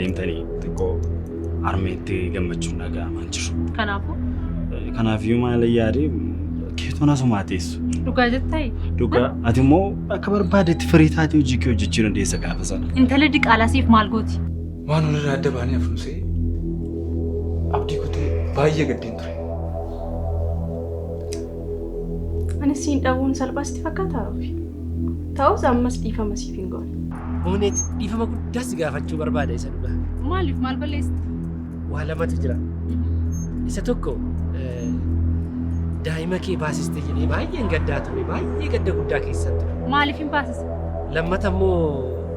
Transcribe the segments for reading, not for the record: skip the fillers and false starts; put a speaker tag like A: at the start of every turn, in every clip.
A: deemtanii xiqqoo harmeetti gammachuun dhaga'amaa hin jiru.
B: Kanaafuu
A: Kanaafiyyuu maal yaade keetoon asumaa teessu.
B: Dhugaa jettaa?
A: Dhugaa ati immoo akka barbaadetti firii taatee hojii kee hojjechuu dandeessa gaafa sana.
B: Intala diqaalaa siif maal gooti?
C: Waan walirraa adda baanee hafnu se'ee abdii kutee baay'ee gaddeen ture.
D: Ani siin dhabuun salphaa sitti fakkaataa Roobi? Ta'us ammas dhiifama siif hin goone.
E: Mooneet dhiifama guddaa si gaafachuu barbaada isa dhugaa.
B: Maaliif maal balleessite?
E: Waa lamatu jira. Isa tokko daa'ima kee baasiste jedhee baay'een gaddaa ture baay'ee gadda guddaa keessan ture.
B: Maaliif hin baasise?
E: Lammata immoo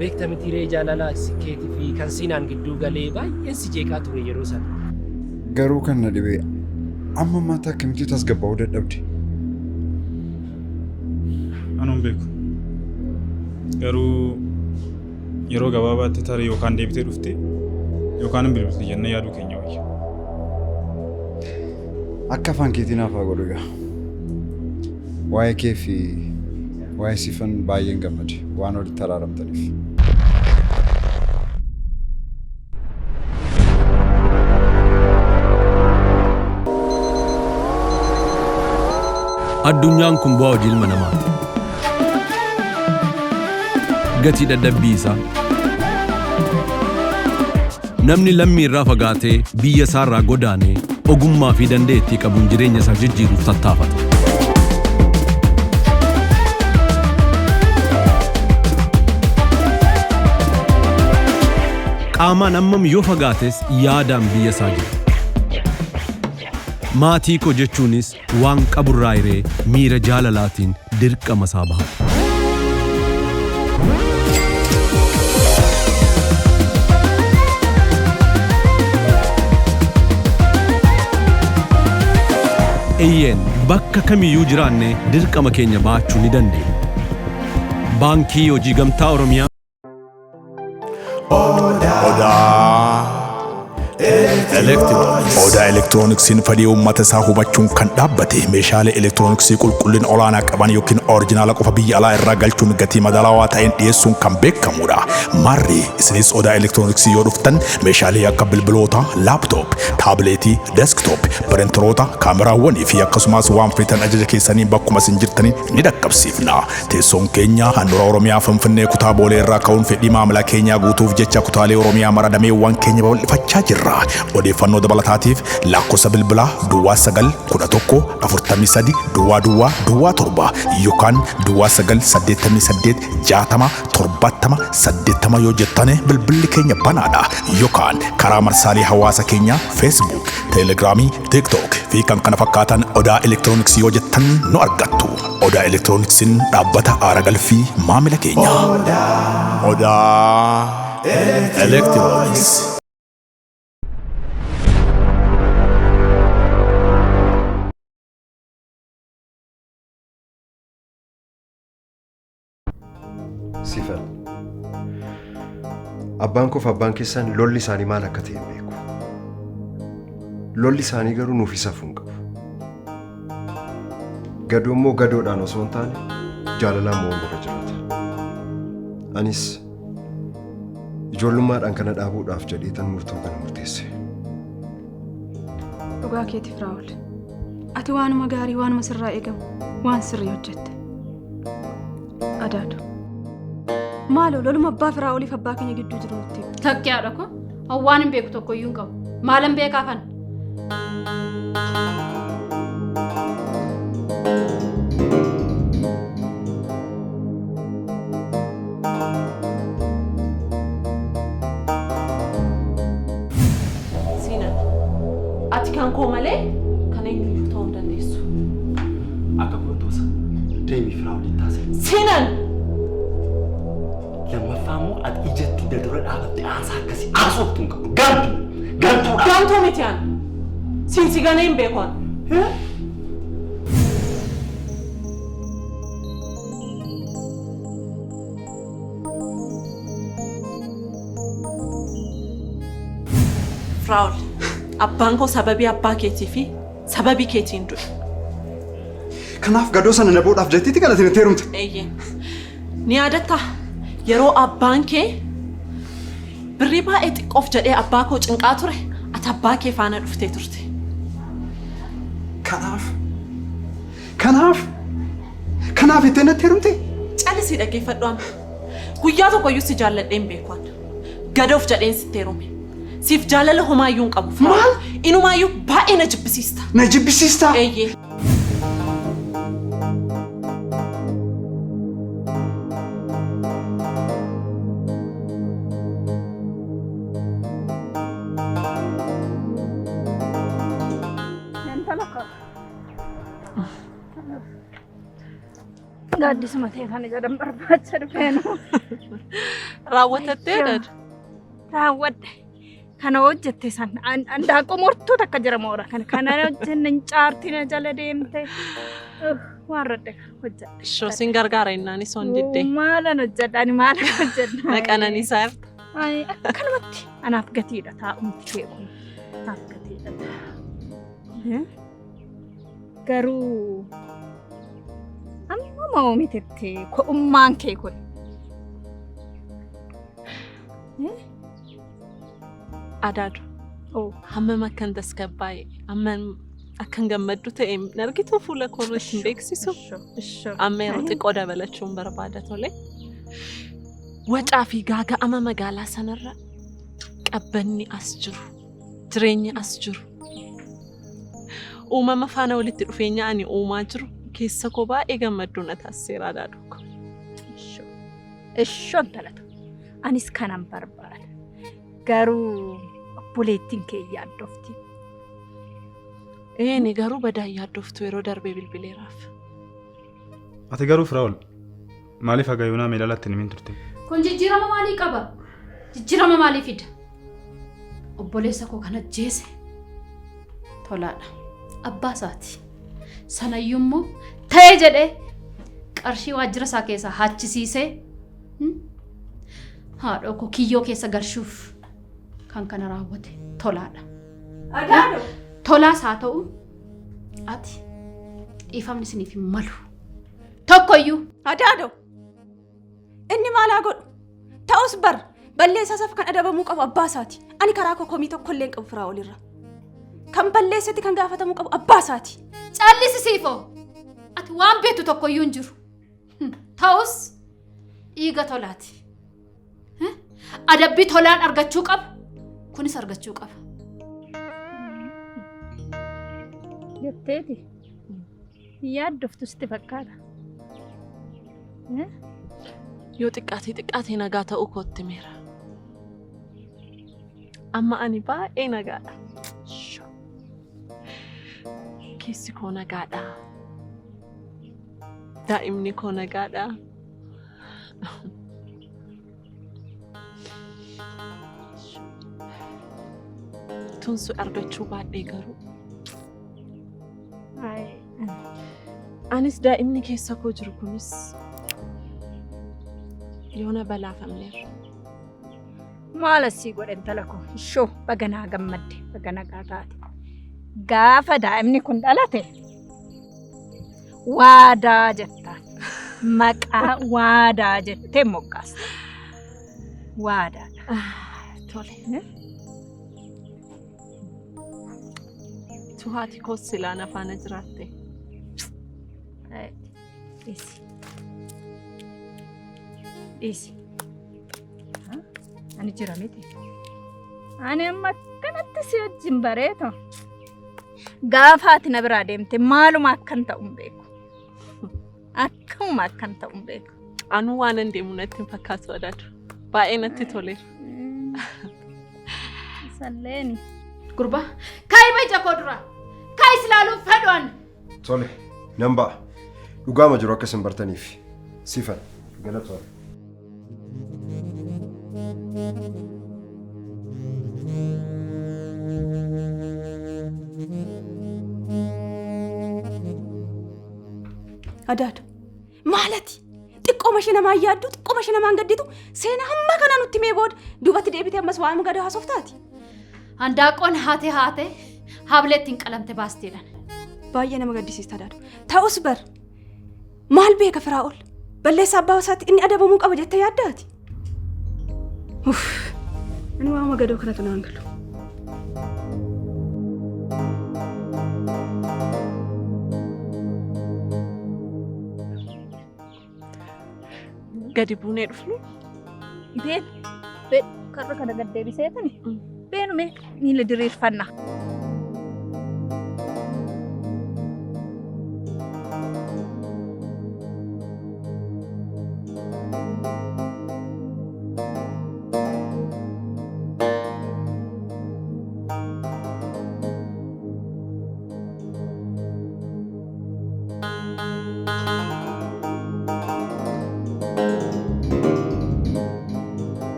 E: beekta mitiiree jaalala keetii fi kan siinaan gidduu galee baay'een si jeeqaa ture yeroo sana.
F: Garuu kan na dhibe amma ammaatti akkamitti tasgabbaa'uu dadhabde?
G: Anuun beeku. Garuu yeroo gabaabaatti tarii yookaan deebitee dhufte yookaan hin bilbilti jennee yaaduu keenya wayya.
F: Akka afaan keetii naaf haa godhu egaa. Waa'ee kee fi waa'ee Siifan baay'een gammade waan walitti araaramtaniif.
H: Addunyaan kun bu'aa hojii ilma namaati. Gatii dadhabbii isaa. Namni lammii irraa fagaatee biyya isaa irraa godaanee ogummaa fi dandeettii qabuun jireenya isaa jijjiiruuf tattaafata. Qaamaan hammam yoo fagaates yaadaan biyya isaa jira. Maatii koo jechuunis waan qaburraa hiree miira jaalalaatiin dirqama isaa bahata. Eeyyeen bakka kamiyyuu jiraanne dirqama keenya bahachuu ni dandeenya. Baankii Hojii Gamtaa Oromiyaa.
I: Odaa Elektirooniks. Odaa Elektirooniksiin fedhii uummata isaa hubachuun kan dhaabbate meeshaalee elektirooniksii qulqullina olaanaa qaban yookiin orijinaala qofa biyya alaa irraa galchuun gatii madaalawaa ta'een dhiyeessuun kan beekamudha. Maarri isinis Odaa Elektirooniksii yoo dhuftan meeshaalee akka bilbiloota, laaptoop, taabileetii, desktop, pirinteroota, kaameraawwanii fi akkasumas waan feetan ajaja keessaniin bakkuma isin jirtaniin ni dhaqqabsiifna. Teessoon keenya handhuura Oromiyaa Finfinnee kutaa Boolee irraa ka'uun fedhii maamila keenyaa guutuuf jecha kutaalee Oromiyaa mara dameewwan keenya babal'ifachaa jirra. Odeeffannoo dabalataatiif lakkoofsa bilbilaa duwwaa 9 11 43 duwwaa duwwaa duwwaa 7 yookaan duwwaa 9 88 60 70 80 yoo jettane bilbilli keenya banaadha. Yookaan karaa marsaalee hawaasa keenyaa Facebook, Teelegiraamii, TikTok fi kan kana fakkaatan Odaa Elektirooniksii yoo jettan nu argattu. Odaa Elektirooniksiin dhaabbata aara galfii maamila keenyaa. Odaa Elektirooniks.
J: Sifan. Abbaan koof abbaan keessan lolli isaanii maal akka ta'e hin beeku. Lolli isaanii garuu nuuf safuu hin qabu. Gadoo immoo gadoodhaan osoo hin taane jaalalaan mo'uun irra jiraata. Anis ijoollummaadhaan kana dhaabuudhaaf jedheetan murtoo kana murteesse.
D: Dhugaa keeti Firaa'ol. Ati waanuma gaarii waanuma sirraa eegamu waan sirrii hojjette. Adaadu. Maaloo loluma abbaa Firaa'oliif abbaa keenya gidduu jiru nutti himi.
B: Takki haadha koo an waan hin beeku tokko iyyuu hin qabu. Maalan beekaafan?
K: Siinan, ati kan koo malee kan eenyuyyuu ta'uu hin dandeessu.
A: Akka gootuusa deemii firaa waliin taasisa.
K: Siinan!
A: Lammaffaa immoo ati ijatti na dura dhaabatte haasaa akkasii haasoftu hin qabdu. Gantu! Gantuudha!
K: Gantuu miti an. Siin si ganee hin beeku an. Firaa'ol, abbaan koo sababii abbaa keetii fi sababii keetiin du'e.
F: Kanaaf gadoo sana na boodhaaf jettiitti kan ati natti heerumte.
K: Eeyyee. Ni yaadattaa? Yeroo abbaan kee Birrii baay'ee xiqqoof jedhee abbaa koo cinqaa ture ati abbaa kee faana dhuftee turte.
C: Kanaaf kanaaf kanaaf jettee natti heerumte?
K: Callisii dhaggeeffadhu amma. Guyyaa tokkoyyuu si jaalladhee hin beeku an. Gadoof jedheen sitti heerume. Siif jaalala homaayyuu hin qabu. Maal? Inumaayyuu baay'ee na jibbisiista.
C: Na jibbisiista?
K: Eeyyee.
L: Intala koo. Gaaddisuma ta'e kana jedhan barbaacha dhufeenu.
K: Raawwatattee dad.
L: Raawwadhe. Kana hojjette san handaaqqoo mortuu takka jira moora kana. Kana hojjenne hin caarti na jala deemte. Waan radde kana hojjedhe.
K: Ishoo sin gargaara innaan isoon diddee.
L: Maalan hojjedha ani maalan hojjedha.
K: Na qananiisaa jirta.
L: Ay, akkanumatti anaaf gatiidha taa'umti kee kun. Anaaf gatiidha. Garuu amma moomitetti ko'ummaan kee kun.
K: Adaadu. Hammam akkan tasgabbaa'e, hammam akkan gammaddu ta'e hin argitu fuula koo irratti hin beeksisu. Amma yeroo xiqqoo dabalachuun barbaada tole. Wacaa fi gaaga'ama magaalaa sanarra qabbanni as jiru, jireenyi as jiru. Uumama faana walitti dhufeenya ani uumaa jiru keessa koo baay'ee gammadduu na taasiseera adaaduu koo.
L: Ishoo intalatu. Anis kanan barbaada. Garuu obboleettiin kee yaaddofti.
K: Eeni garuu badaa yaaddoftu yeroo darbee bilbileeraaf.
G: Ati garuu Firaa'ol maaliif haga yoonaa Meelalaatti hin himin turte?
B: Kun jijjiirama maalii qaba? Jijjiirama maalii fida? Obboleessa koo kan ajjeese Tolaadha. Abbaa isaati. Sanayyuu immoo ta'e jedhee qarshii waajjira isaa keessaa haachisiisee haadhoo koo kiyyoo keessa galchuuf kan kana raawwate Tolaadha.
D: Adaado!
B: Tolaas haa ta'u ati dhiifamni isiniif hin malu. Tokkoyyuu.
D: Adaado! Inni maal haa godhu? Ta'us bar balleessaa isaaf kan adabamuu qabu abbaa isaati. Ani karaa koo komii tokko illee hin qabu Firaa'ol irra. Kan balleessetti kan gaafatamuu qabu abbaa isaati.
B: Callisi siifoo! Ati waan beektu tokkoyyuu hin jiru. Ta'us dhiiga tolaati. Adabbii tolaan argachuu qabu kunis argachuu qaba.
L: Jetteeti. Yaaddoftu sitti fakkaata.
K: Yoo xiqqaatee xiqqaatee nagaa ta'uu kootti meera. Amma ani baay'ee nagaadha. Keessi koo nagaadha. Daa'imni koo nagaadha. Tunsu argachuu baadhee garuu. Anis daa'imni keessa koo jiru kunis yoona balaafamneerra.
L: Maal asii godhe intala koo? Ishoo baga naa gammadde baga nagaa taate. Gaafa daa'imni kun dhalate waadaa jettaan. Maqaa waadaa jettee moggaasta. Waadaadha.
K: Tole. Tu haati koos silaa na faana jiraatte.
L: Dhiisi. Dhiisi. Ani jira miti. Ani amma akkanatti si wajjin bareeto. Gaafa ati na biraa deemte maaluma akkan ta'u hin beeku. Akkamuma akkan ta'u hin beeku.
K: Anuu waanan deemu natti hin fakkaatu adaadu. Baay'ee natti toleera.
L: Salleeni.
B: Gurbaa kaa'i ija koo dura. Kaa'i silaaluun fedhu ani.
J: Tole, nan ba'a. Dhugaama jiru akka isin bartaniif. Sifan, galatoon.
D: Adaado maalati xiqqooma ishee namaan yaaddu xiqqooma ishee namaan gadditu seenaa hamma kanaa nutti himee booda duubatti deebitee ammas waa'ee gadoo haasoftaati.
B: Handaaqoon haate haate hablee ittiin qalamte baasteedhaan.
D: Baay'ee nama gaddisiista Adaado. Ta'us bar maal beeka Firaa'ol balleessa abbaa isaatti inni adabamuu qaba jettee yaaddaati. Uff. Ani waama gadoo kanatu naan galu.
K: Gadi buunee dhufnu.
L: Been been karra kana gad deebiseetani. Beenume miila diriirfanna.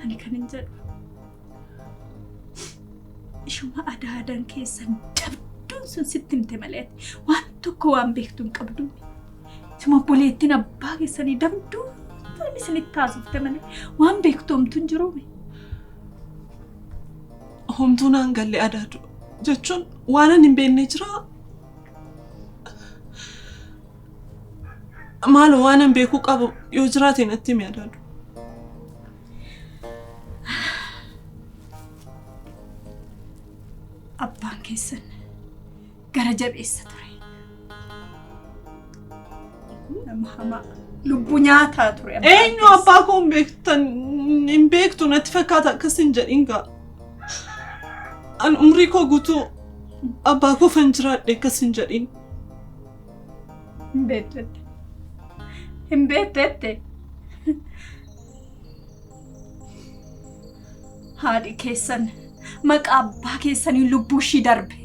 L: Ani kan hin jedhu ishuma adaadan keessan dabduun sun sitti himte malee waan tokko waan beektu hin qabdu. Suma obboleettiin abbaa keessanii dabduu tun isinitti taasifte malee waan beektu homtuu hin jiru.
K: Homtuu naan galle adaadu jechuun waan ani hin beekne jira. Maaloo waan an beekuu qabu yoo jiraate natti himi adaadu.
D: Abbaan keessan gara jabeessa ture. Nama hamaa lubbuu nyaataa ture.
K: Eenyu abbaa koo hin beektan hin beektu natti fakkaata akkas hin jedhin gaa. An umrii koo guutuu abbaa koo fan jiraadhe akkas hin jedhin.
D: Hin beektu. Hin beektu. Haadhi keessan maqaa abbaa keessanii lubbuu ishii darbe.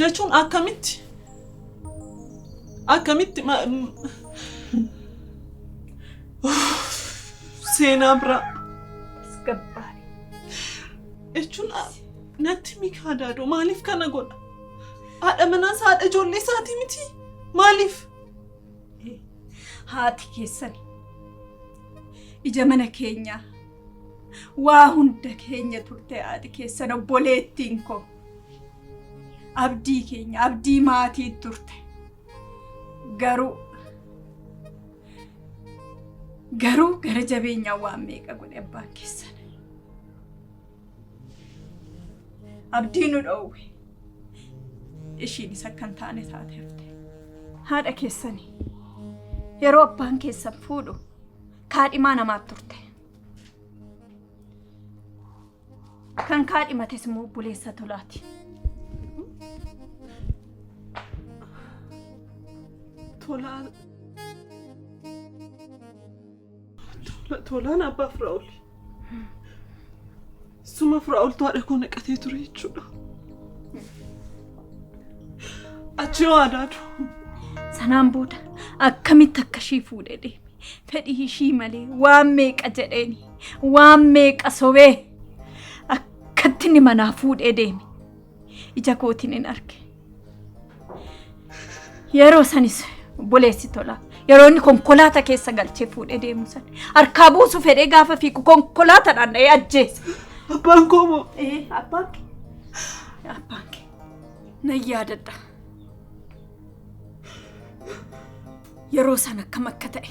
K: Jechuun akkamitti? Akkamitti seenaa biraa.
D: Gabbaari.
K: Jechuun natti mikaa daaduu maaliif kana godha? Haadha manaas haadha ijoollee isaatii miti? Maaliif?
D: Haati keessan ija mana keenyaa waa hunda keenya turte haati keessan obboleettiin koo abdii keenya abdii maatii turte. Garuu garuu gara jabeenyaa waan meeqa godhe abbaan keessan. Abdii nu dhoowwe. Ishiinis akka hin taane taate hafte. Haadha keessanii yeroo abbaan keessan fuudhu kaadhimaa namaat turte. Kan kaadhimates immoo obboleessa Tolaati.
K: Tolaa Tolaan abbaa Firaa'ol. Suma Firaa'oltu haadha koo naqatee ture jechuudha. Achi yoo adaadu.
D: Sanaan booda
L: Akkamitti akka ishii fuudhee deeme. Fedhii ishii malee waan meeqa jedheeni. Waan meeqa sobee. Akkatti inni manaa fuudhee deeme. Ija kootiin hin arge. Yeroo sanis obboleessi Tolaa yeroo inni konkolaataa keessa galchee fuudhee deemu san harkaa buusu fedhee gaafa fiigu konkolaataadhaan dha'ee ajjeese.
K: Abbaan koo moo?
L: Ee abbaan kee. Abbaan kee. Nan yaadadha. Yeroo san akkam akka ta'e.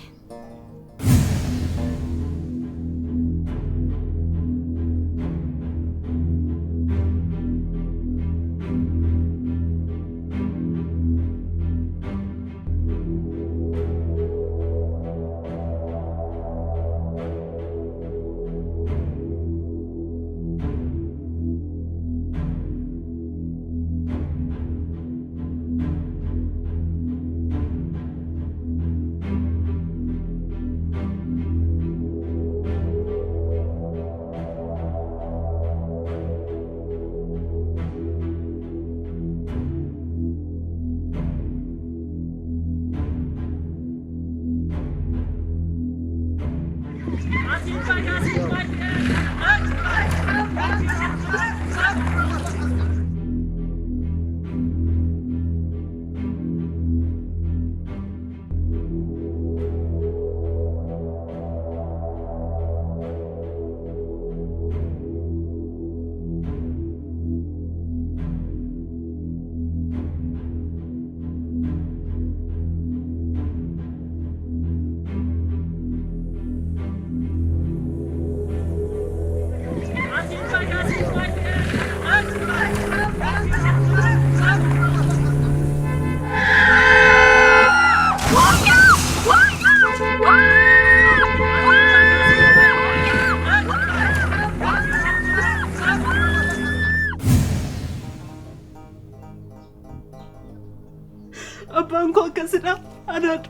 K: Abbaan koo akkasidha. Anaadha.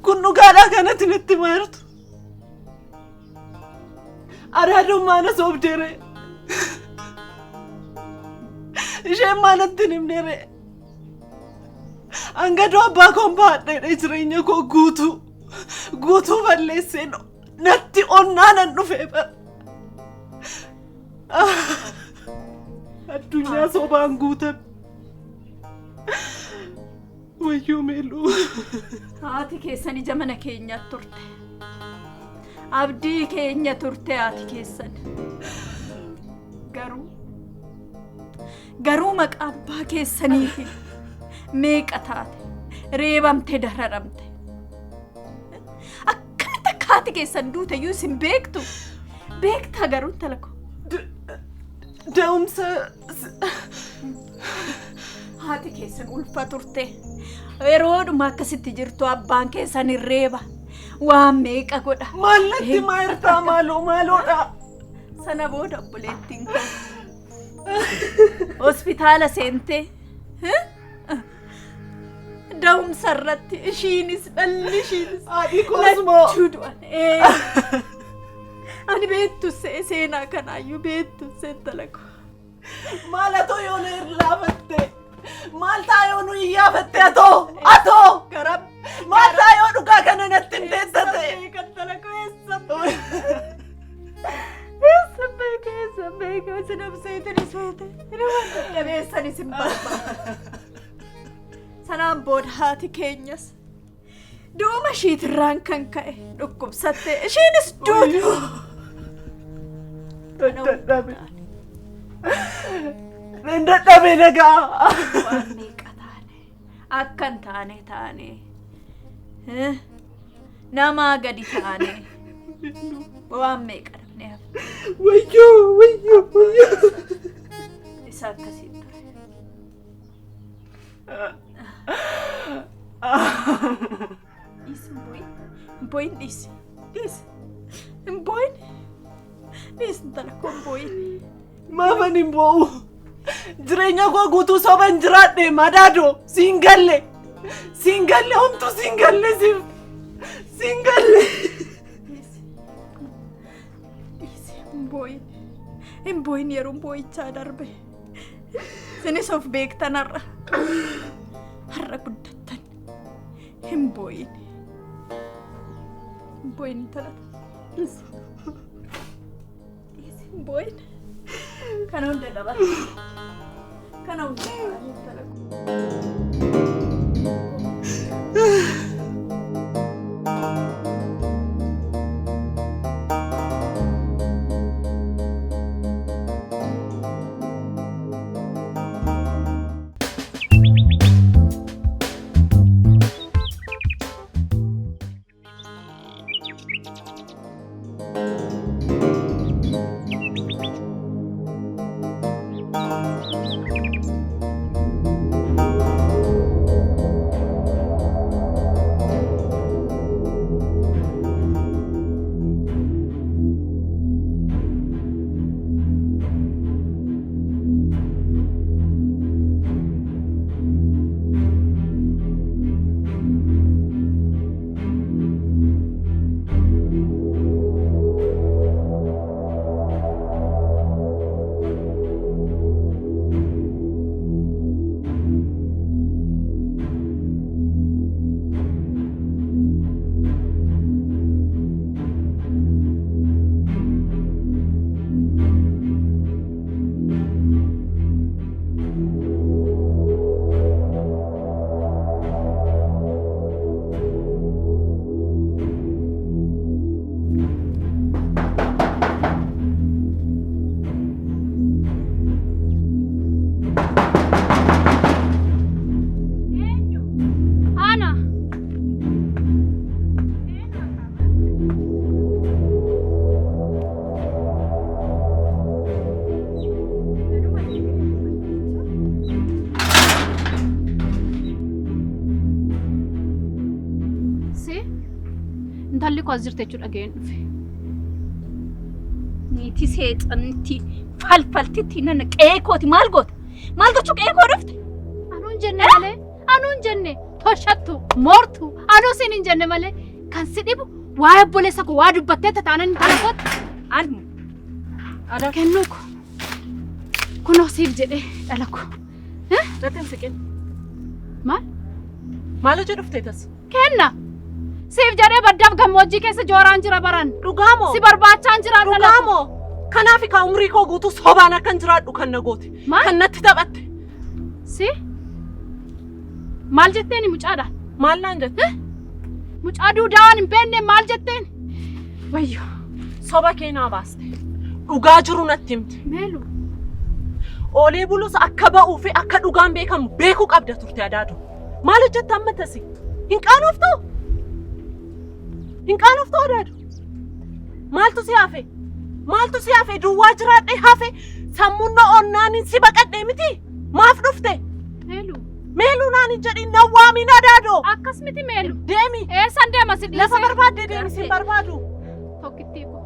K: Kun dhugaadhaa kanatti natti himaa jirtu. Araadoon maana soobdeere. Isheen maanatti hin himneere. Angadoo abbaa koon baadheedha jireenya koo guutuu. Guutuu balleessee natti onnaa nan dhufee bara. Addunyaa sobaan guutame. Wayyoo meeluu.
L: Haati keessan ija mana keenyaatti turte. Abdii keenya turte haati keessan. Garuu garuu maqaa abbaa keessaniitiin meeqa taate reebamte dararamte. Akkamitti akka haati keessan duute iyyuu isin beektu. Beektaa garuu intala koo.
K: Da'umsa
L: Haati keessan ulfa turte. Yeroodhuma akkasitti jirtu abbaan keessan hin reeba. Waan meeqa godha.
K: Maal natti himaa jirtaa maaloo maaloodha.
L: Sana booda obboleettiin koo hospitaala seentee da'umsa irratti ishiinis dhalli ishiinis
K: Haadhi koos moo?
L: lachuu du'an. Ee. Ani beektu seenaa kanaayyuu beektu intala koo.
K: Maal atoo yoo nu irlaafatte? Maal ta'a yoo nu iyyaafatte atoo? Atoo!
L: Garam.
K: Maal ta'a yoo dhugaa kana natti hin teessa ta'e?
L: Eessa beeka eessa beeka isin obseetin iseete nama dadhabeessan isin barbaada. Sanaan booda haati keenyas du'uma ishiitirraan kan ka'e dhukkubsatte ishiinis duute.
K: Dadhabe. Nan dadhabe nagaa.
L: Waan meeqa taane akka hin taane taane namaa gadi taane waan meeqa dhabnee hafne.
K: Wayyoo wayyoo wayyoo.
L: Isa akkasii ture. Dhiisi hin boo'in. Hin boo'in dhiisi. Dhiisi. Hin boo'in. Dhiisi intala koo hin boo'in.
K: Maafan hin boo'u? Jireenya koo guutuu soban jiraadhe madaadoo siin galle. Siin galle homtuu siin galle siif. Siin galle.
L: Dhiisi hin boo'in. Hin boo'in yeroon boo'ichaa darbe. Isinis of beektan har'a. Har'a guddattan. Hin boo'in. Hin boo'in intala. Dhiisi. Dhiisi hin boo'in. Kana hunda dabarsa. Kana hunda dabarsa intala
B: Ana. Si intalli koo as jirti jechuu dhaga'een dhufe.
L: Niitii seexannitti falfaltitti nana qe'ee kooti maal goota? Maal gochuu qe'ee koo dhufte?
B: Anuu hin jenne malee anuu hin jenne toshattu moortu anuu siin hin jenne malee kan si dhibu waa'ee obboleessa koo waa dubbattee tataanan intala kootti.
L: Anu.
B: Kennuu ko kunoo siif jedhee dhala ko.
K: Irratti hin siqin.
B: Maal?
K: Maal hojii dhuftee tas?
B: Kenna. Siif jedhee baddaaf gammoojjii keessa jooraan jira baran.
K: Dhugaamoo?
B: Si barbaachaan jira dhala ko.
K: Dhugaamoo? Kanaaf kaa umrii koo guutuu sobaan akkan jiraadhu kan na goote. Kan natti taphatte.
B: Si? Maal jetteeni mucaadhaan?
K: Maal naan jette?
B: Mucaa duudaa waan hin beekne maal jetteen? Wayyo.
K: Soba kee naa baaste. Dhugaa jiru natti himte.
B: Meelu.
K: Oolee bulus akka ba'uu fi akka dhugaan beekamu beekuu qabda turte adaadu. Maal hojjetta amma tasi? Hin qaanoftuu? Hin qaanoftuu adaadu? Maaltu si hafe? Maaltu si hafe? Duwwaa jiraadhee hafe? Sammuun na onnaanin si baqadhee miti? Maaf dhufte?
B: Meelu.
K: Meeluu naan hin jedhin na waamiin adaadoo.
B: Akkas miti meelu.
K: Deemi.
B: Eessan deema si dhiisee?
K: Lafa barbaadde deemi si hin barbaadu.
B: Tokkittii koo.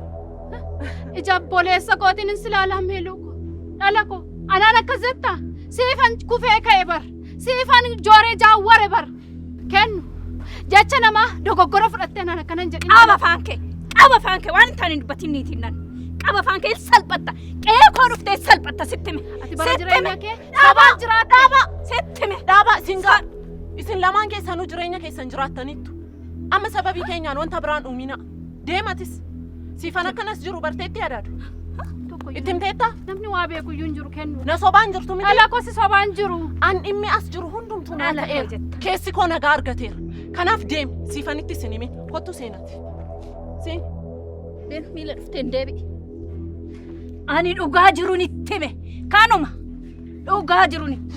B: Ija obboleessa kootiin hin silaalaa meeluu koo. Dhala koo. Anaan akkas jetta? Siifan kufee ka'e bar. Siifan jooree jaawware bar. Kennu. Jecha namaa dogoggora fudhattee anaan akkana hin jedhin.
L: Qaaba afaan kee. Qaaba afaan kee waan hin taane hin dubbatin niitiin nan. Qaaba afaan kee hin salphatta. Qe'ee koo dhuftee hin salphatta sitti hime.
B: Ati bara
L: Sitti
B: jireenya
L: hime.
B: kee
K: Dhaabaa!
B: sabaan jiraatte.
K: Dhaabaa! Sitti hime. Dhaabaa isin gaa. Isin lamaan keessanuu jireenya keessan jiraattaniittu. Amma sababii keenyaan wanta biraan uumina. Deematis. Siifan akkanas jiru barteetti adaadu. Itti himteetta?
B: Namni waa beeku iyyuu hin jiru kennu.
K: Na sobaan jirtu miti.
B: Dhala koo si sobaan jiru.
K: An dhimmi as jiru hundumtuu naa
L: Dhala koo
K: ta'eera.
L: jetta.
K: Keessi koo nagaa argateera. Kanaaf deemi. Siifanitti isin himin. Kottu seenati. Seen.
L: Deem miila dhuftee hin deebi'i. Ani dhugaa jiruun itti hime. Kanuma dhugaa jiruun itti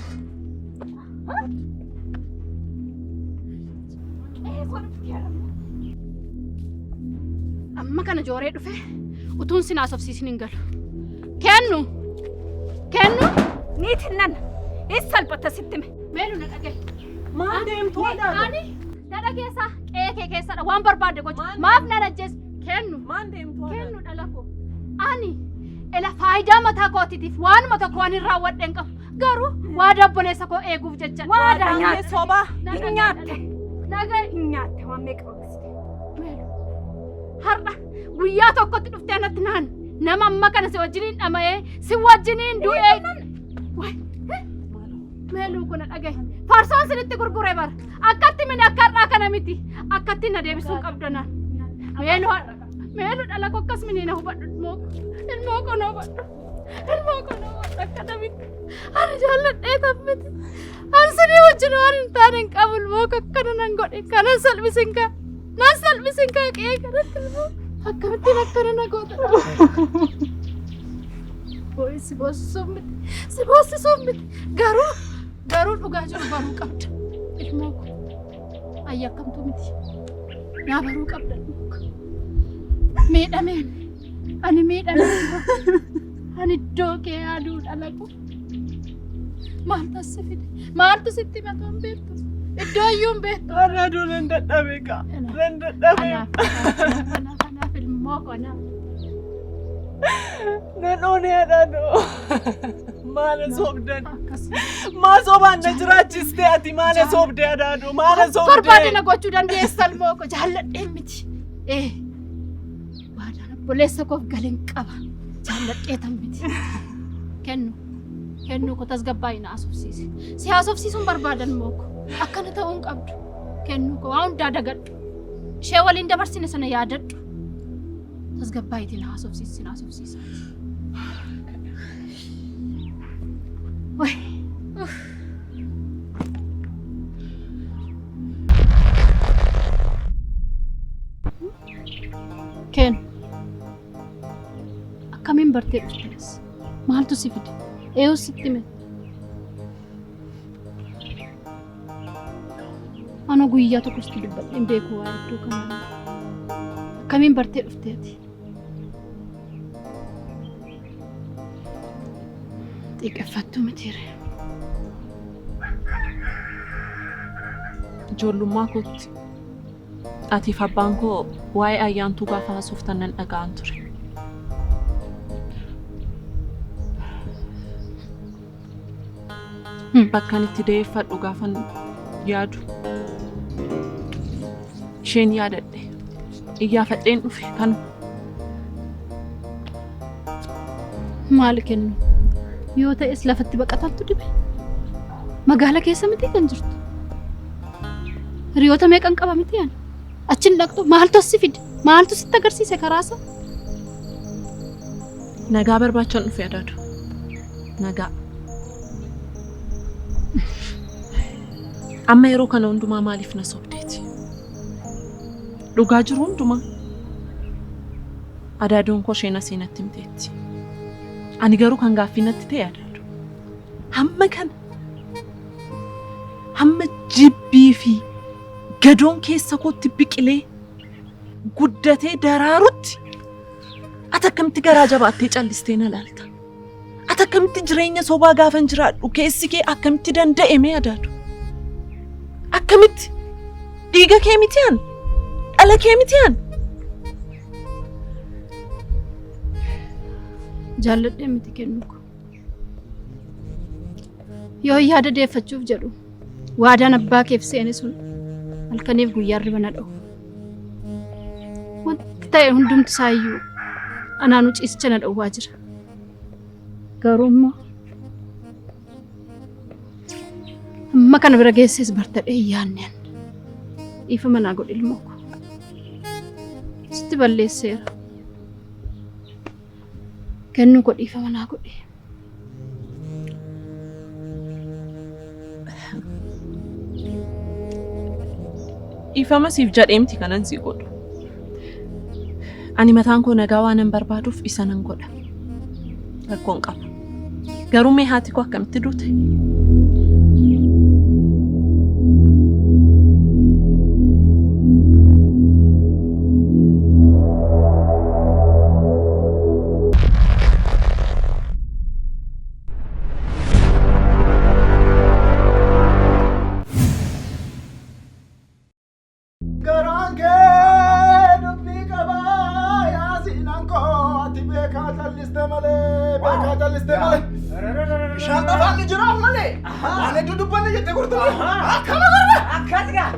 B: Amma kana jooree dhufe utuun sin haasofsiisin hin galu. Kennu! Kennu!
L: Niitiin nan hin salphatta sitti hime.
B: Meelu na dhaga'i.
K: Maal deemtu adaadu?
B: Ani na dhageessaa qe'ee kee keessadha waan barbaadde gocha. Maaf na ajjees? Kennu.
K: Maal deemtu adaadu?
B: Kennu dhala koo. Ani ela faayidaa mataa kootiitiif waanuma tokko waan hin raawwadhe hin qabu. Garuu waadaa obboleessa koo eeguuf jecha.
L: Waadaa nyaatte.
K: Sobaa.
L: Hin nyaatte.
B: Naga'i.
L: Hin nyaatte waan meeqa oolchite.
B: Har'a guyyaa tokkotti dhuftee natti naan nama amma kana si wajjiniin dhama'ee si wajjiniin du'ee. Waay. Meeluu kuna dhagahi. Farsoon sinitti gurgure bara. Akkatti mini akka har'aa kana miti. Akkatti na deebisuu qabdu naan. Meeluu haadha. Meeluu dhala koo akkas mini na hubadhu ilmoo koo. Ilmoo koo na hubadhu. Ilmoo koo na hubadhu akkana miti. Ani jaalladhee tan miti. Ani sinii wajjin waan hin taane hin qabu ilmoo koo akkana nan godhe. Kanan salphisin kaa. Nan salphisin kaa qe'ee kanatti ilmoo. Akkamittiin akkana na goota. Boo'ee si boossisuuf miti. Si boossisuuf miti. Garuu garuu dhugaa jiru baruu qabda. Ilmoo koo. Ayyi akkamtuu miti. Naa baruu qabda ilmoo koo. Miidhameen. Ani miidhameen. Ani iddoo kee yaaduu dhala koo. Maaltu as si fide? Maaltu sitti himatu hin beektu? Iddoo iyyuu hin beektu.
K: Adaaduu nan dadhabe kaa. Nan dadhabe.
B: Anaaf anaaf anaaf ilmoo koo anaaf.
K: Nan oonee adaaduu. Maala soobdan. Maa sobaan na jiraachiste ati maala soobde adaaduu maala soobde.
B: Barbaade na gochuu dandeessa ilmoo koo jaalladheen miti. Ee waadaan obboleessa koof galeen qaba. Jaalladhee tan miti. Kennu kennuu koo tasgabbaa'ii na haasofsiisi. Si haasofsiisuun barbaadan ilmoo koo. Akkana ta'uu hin qabdu. Kennuu koo waa hundaa dagadhu. Ishee waliin dabarsine sana yaadadhu. Tasgabbaa'iitii na haasofsiisi na haasofsiisa. Way. Uff. Kennu. Akkamiin bartee dhufte as? Maaltu si fide? Eeyyuu sitti hime? Ana guyyaa tokko sitti dubbadhee hin beeku waa'ee iddoo kanaa. Akkamiin bartee dhufte ati? Xiiqeffattuu mitiire.
K: Ijoollummaa kootti atiif abbaan koo waa'ee ayyaantuu gaafa haasoftan nan dhaga'an ture. Bakkan itti da'eeffadhu gaafan yaadu isheen yaadadhe iyyaafadheen dhufe kanuma.
B: Maal kennu? Yoo ta'es lafatti baqatantu dibe. Magaala keessa miti kan jirtu. Hiriyoota meeqan qaba miti ani? Achin dhaqxu maaltu as si fide? Maaltu sitti agarsiise karaasa?
K: Nagaa barbaachan dhufe adaadu. Nagaa. Amma yeroo kana hundumaa maaliif na sobdeeti? Dhugaa jiru hundumaa. Adaadoon koo isheen asii natti himteetti. Ani garuu kan gaaffii natti ta'e adaadu. Hamma kana hamma jibbii fi gadoon keessa kootti biqilee guddatee daraarutti ati akkamitti garaa jabaattee callistee na laalta? Ati akkamitti jireenya sobaa gaafan jiraadhu keessi kee akkamitti danda'e mee adaadu? Akkamitti? Dhiiga kee miti an? Dhala kee miti an?
B: Jaalladhee miti kennu koo. Yoo yaada deeffachuuf jedhu waadaan abbaa keef seene sun halkaniif guyyaa hirriba na dhowwa. Wanti ta'e hundumti isaayyuu anaanuu ciisicha na dhowwaa jira. Garuu immoo amma kana bira geesses bartadhee hin yaadne an. Dhiifama naa godhi ilmoo koo. Sitti balleesseera. Kennuu koo dhiifama naa godhi.
K: Dhiifama siif jedhee miti kanan si godhu. Ani mataan koo nagaa waanan barbaaduuf isa nan godha. Rakkoon qabu. Garuu mee haati koo akkamitti duute?
M: Garaan kee dubbii qabaa yaa siinaan koo ati beekaa calliste malee beekaa calliste malee. Bishaan qofaan ni jiraaf malee waan hedduu dubbanne jette gurtuu. Akkama garba.
N: Akkas gaa.